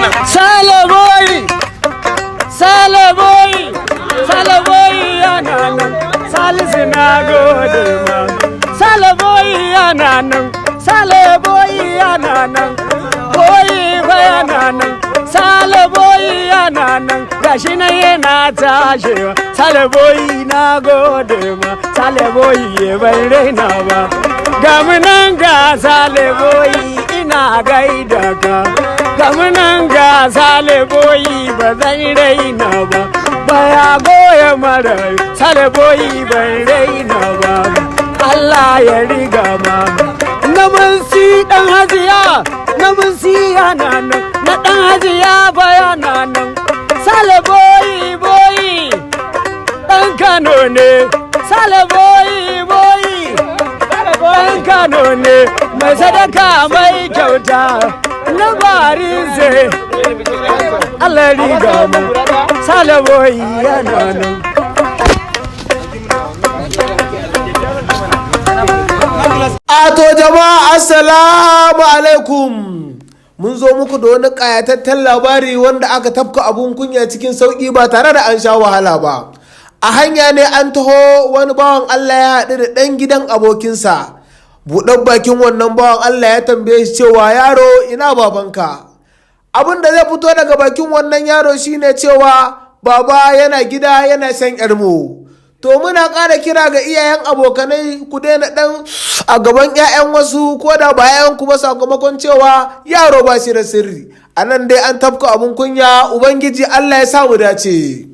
Salaboyi, Salaboyi, Salaboyi yana nan, Salisu na gode ma. Salaboyi yana nan, Salaboyi yana nan, Boyi fa yana nan, Salaboyi yana nan, gashi nan yana tashewa. Salaboyi na gode ma, Salaboyi bai raina ba. Ga mu nan ga Salaboyi ina gaida ka. Ga mu nan ga Saleboyi ba zan raina ba. Baya goya marayu, Saleboyi ban raina ba. Allah ya riga ma. Na mun si dan hajiya, na mun si yana nan, na dan hajiya bayana nan. Saleboyi boyi, dan Kano ne, Saleboyi boyi. Dan Kano ne, mai sadaka mai kyauta, na barise. Allah riga mu, Saleboyi yana nan. A to jama'a, assalamu alaikum. Mun zo muku da wani ƙayataccen labari wanda aka tafka abun kunya cikin sauƙi ba tare da an sha wahala ba. A hanya ne an taho, wani bawan Allah ya haɗu da ɗan gidan abokinsa. Buɗar bakin wannan bawan Allah ya tambaye shi cewa, "Yaro, ina babanka?" Abin da zai fito daga bakin wannan yaro shine cewa baba yana gida yana shan yarmu. To muna ƙara kira ga iyayen abokanai, ku daina ɗan a gaban 'ya'yan wasu, ko da ba 'ya'yan ku ba, sakamakon cewa yaro ba shi da sirri. A nan dai an tafka abun kunya. Ubangiji Allah ya samu dace.